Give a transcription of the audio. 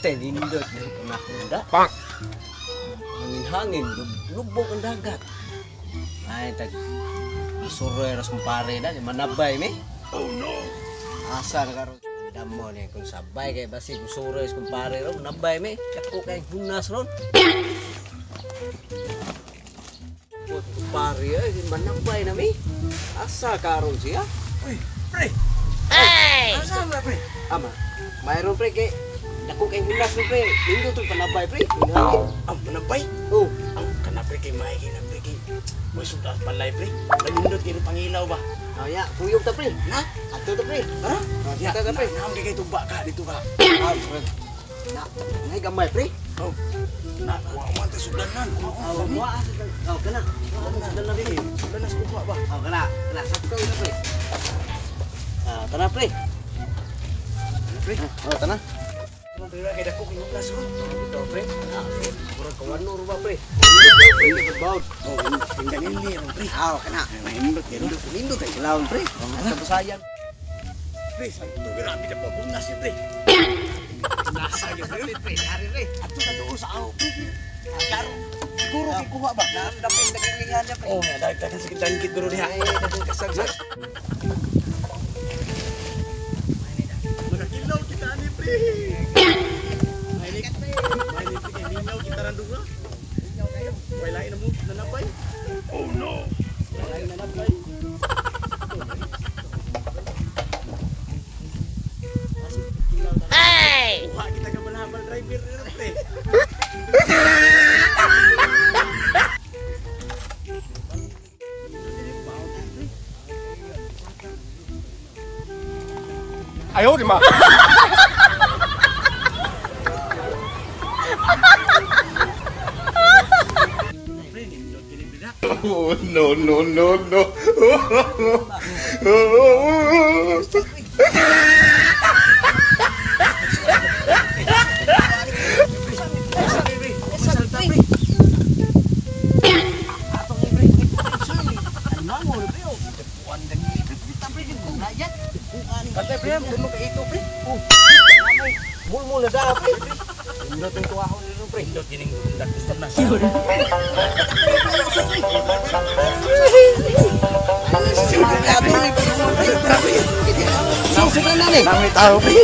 Nindot ng panahon. Pak! Hangin-hangin, lubog ang dagat. Ay, tag isuroy ras kumpare na, manabay mi. Oh no! Asa na karon? Damo ni kung sabay kay basi musuroy sa kumpare ron, manabay mi. Dako kay hunas ron. Put kumpare ay manabay na mi. Asa karon siya? Uy, pre! Hey! Asa na, pre? Ama, mayroon pre kay dako kay hunas ron pre. Nindot tong panabay pre. Hangin. Ang manabay? Oh, Ang kana pre kay Mikey na pre kay may sudas palay pre. Nagindot kay pangilaw ba? oh ya, kuyog ta pre. Na? Ato ta pre. Tara. Oh, Ya, ta pre. Na, na, kay tuba ka dito ka. Ah, pre. Na, nay gamay pre. Oh. Na, wa man ta sudlanan. Wa Oh, wa oh kana. Kana na pre. Sudlanan sa kuha ba? Oh, kana. Kana sakto ito pre. Ah, tara pre. Pre. Oh, tara. Ano pre kay dako kay hulas ron. Ito pre. Ah, murag kawano ro ba pre. Pre, bawd. Oh, hindang ini ron pre. Ah, kana. Nindot kay nindot nindot kay Laon pre. Sa Busayan. Pre, sa grabe na po hulas pre. Nasa gyud pre. Pre, hari pre. Ato na doon sa aw pre. Karon siguro kay kuha ba? Naam dapit naginglingan niya pre. Oh, nga dagdagan sa kitang duro diha. Ay, daghang kasagsa. Makakilaw kita ani pre. May ni pre kay minaw kita ran duha. Way lain na mo nanabay. Oh no. Lain nanabay. Hey! Kuha kita ka manhabal driver ni pre. 哎呦我的妈！ Pre, nindot kini pre. Oh no no no no! Patay pre, puno kay ito pre. Oh, mulmul na da pre. Nindot ang tuwahon nito pre. Nindot kining undak gusto na. Saan na ni? Nangit tao pre.